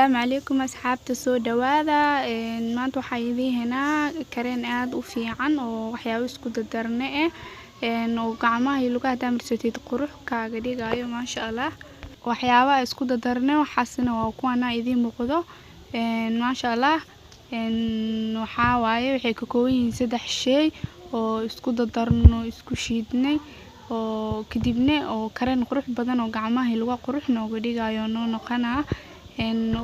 Asalaamu calaykum asxaabta, soo dhawaada. Maanta waxaan idiin haynaa kareen aad u fiican oo waxyaabo isku dardarne eh oo gacmaha iyo lugaha hadaa marsatid qurux kaaga dhigayo, maasha Allah. Waxyaabaha isku dardarne waxaasna waa kuwana idiin muuqdo, maasha Allah. Waxaa waaye waxay ka kooban yihiin saddex shay oo isku dardarno, isku shiidnay oo kadibna oo kareen qurux badan oo gacmaha iyo lugaha qurux nooga dhigayo noo noqonaa.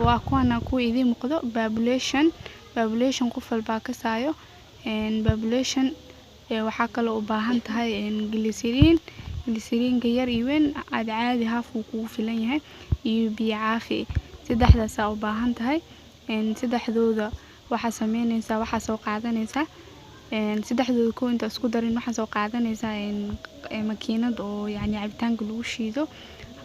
Waa kuwana kuwa idiin muuqdo: population, population qof walbaa kasaayo population. Waxaa kaloo u baahan tahay glycerin, glycerinka yar iyo weyn caadi caadi half wuu kugu filan yahay, iyo biyo caafi. Saddexdaasaa u baahan tahay. Saddexdooda waxaa sameyneysaa, waxaa soo qaadanaysaa saddexdooda kow inta isku darin, waxaa soo qaadanaysaa makiinad oo yacni cabitaanka lagu shiido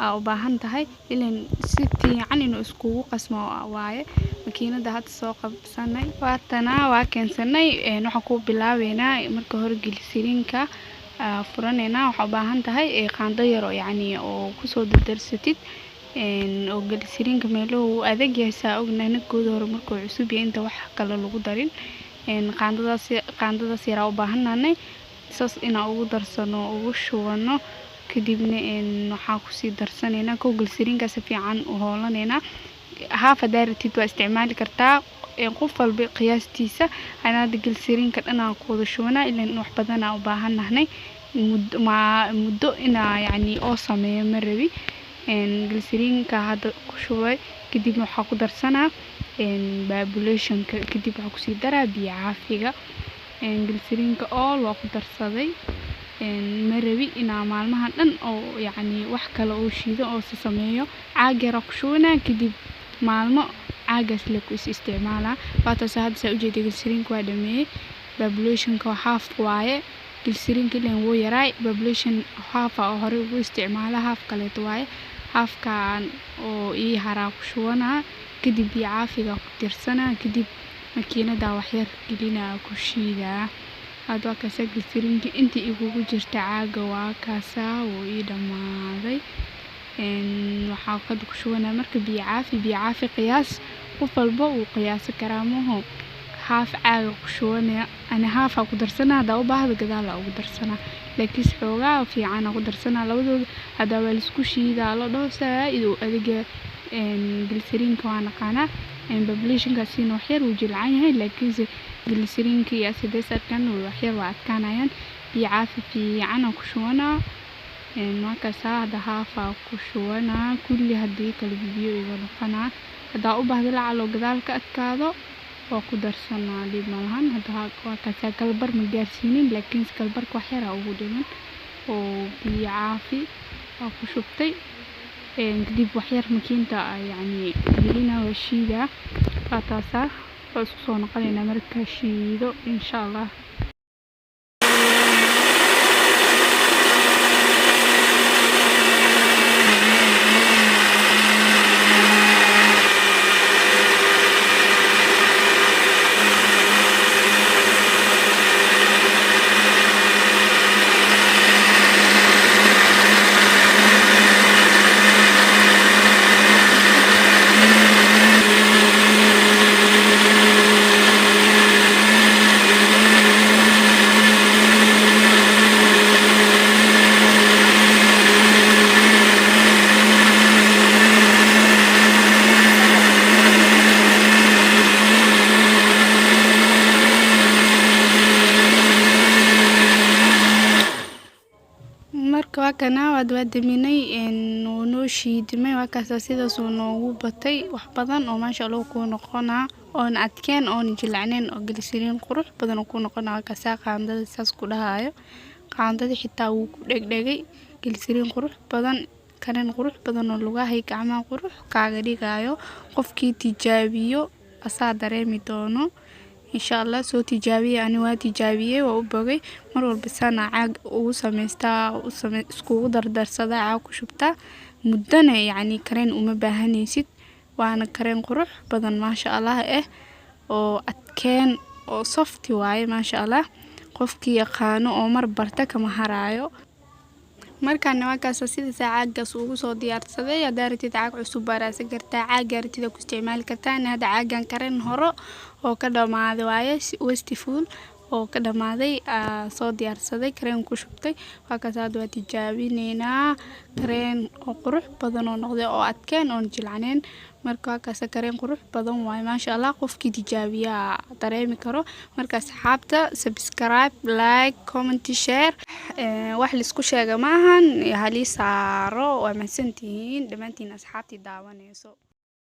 aa u baahan tahay, ileen si fiican inuu iskugu qasmo waaye. Makiinada hadda soo qabsanay, waatana waa keensanay. Waxaan ku bilaabeynaa marka hore glycerinka furaneynaa. Waxaa u baahan tahay qaando yar oo yacni oo kusoo dardarsatid oo glycerinka meeluhu uu adag yahay, saa ognahay nakooda hore markuu cusub yahay inta wax kale lagu darin. Qaandadaas, qaandadaas yaraa u baahannahay saas inaan ugu darsano, ugu shubano. Kadibna waxaan kusii darsanaynaa kow glycerinka si fiican u hoolanaynaa. Half hadaa rabtid waa isticmaali kartaa, qof walba qiyaastiisa. Ana hadda glycerinka dhan aan ku wada shubanaa, ileen wax badan aan u baahannahay, muddo inaa yacni oo sameeyo ma rabi. Glycerinka hadda ku shubay, kadibna waxaa ku darsanaa populationka, kadib waxaa kusii daraa biyo caafiga. Glycerinka all waa ku darsaday. Ma rabi inaa maalmahan dhan oo yacni wax kale oo shiido oo sameeyo. Caag yar ku shubanaa, kadib maalmo caagaas le ku is isticmaalaa. Waataas hadda saa ujeeda, glycerinka waa dhameeyey. Populationka waa half waaye, glycerinka ileen wuu yaraay. Population half aa hore ugu isticmaala, half kaleeto waaye. Halfkaan oo ii haraa ku shubanaa, kadib biyo caafiga ku tirsanaa, kadib makiinada waxyar gelinaa, ku shiidaa. Hadda waa kaasaa glycerinka intii igugu jirta caaga, waa kaasaa, wuu ii dhamaaday. Waxaa hadda ku shubanaa marka biyo caafi. Biyo caafi qiyaas, qof walba wuu qiyaasi karaa maho. Half caaga ku shubanaya ani, half aa ku darsanaa, haddaa u baahdo gadaal aa ugu darsanaa, laakiinse xoogaa fiican aa ku darsanaa. Labadooda haddaa waa laisku shiidaa la dhaho, zaaid uu adag. Glycerinka waa naqaanaa, populationkaasina waxyar wuu jilcan yahay, laakiinse glycerinka iyo asides arkan waxyar waa adkaanayaan. Biyo caafi fiican aa ku shubanaa. Markaasaa hadda half aa ku shubanaa kulli, haddii kale biyo iga noqonaa. Haddaa u baahdo lacalo gadaal ka adkaado waa ku darsanaa, dhib malahan. Hadda waa kaasaa, kalbar ma gaarsiinin, laakiinse kalbarka wax yar aa ugu dhiman oo biyo caafi waa ku shubtay. Kadib waxyar makiinta yacni gelinaa, waa shiidaa. Waa taasaa, waa isku soo noqonaynaa markaa shiido, insha Allah. Marka waa kana, waa daminay, wuu noo shiidmay. Waa kaasa, sidaas uu noogu batay wax badan oo maasha Allah kuu noqonaa, oona adkeen oona jilcanayn, oo glycerin qurux badan oo kuu noqonaa. Waa kaasaa, qaandada saas ku dhahayo, qaandada xitaa wuu ku dhegdhegay. Glycerin qurux badan, kareen qurux badan oo lugaha iyo gacmaha qurux kaaga dhigayo. Qofkii tijaabiyo asaa dareemi doono, insha Allah. Soo tijaabiye, ani waa tijaabiyey, waa u bogay. Mar walba saana caag ugu samaystaa, iskugu dardarsadaa, caag ku shubtaa. Muddana yacni kareen uma baahanaysid, waana kareen qurux badan, maasha Allah oo adkeen oo soft waaye, maasha Allah. Qofkii yaqaano oo mar barta kama haraayo. Markaana waa kaasa sidaas caagaas ugu soo diyaarsaday. Haddaa rabtid, caag cusub baa raadsan kartaa, caaga rabtid ku isticmaali kartaa. Hadda caagan kareen horo oo ka dhamaaday waaye, wasteful oo ka dhamaaday soo diyaarsaday, kareen ku shubtay. Waa kaas, hadda waa tijaabineynaa. Kareen oo qurux badan oo noqday, oo adkeen oon jilcaneen. Marka waa kaas, kareen qurux badan waaye, maasha Allah. Qofkii tijaabiyaa dareemi karo. Marka asxaabta, subscribe, like, comment, share, wax laisku sheega maahan, halii saaro. Waa mahadsantihiin dhammaantiin asxaabtii daawanayso.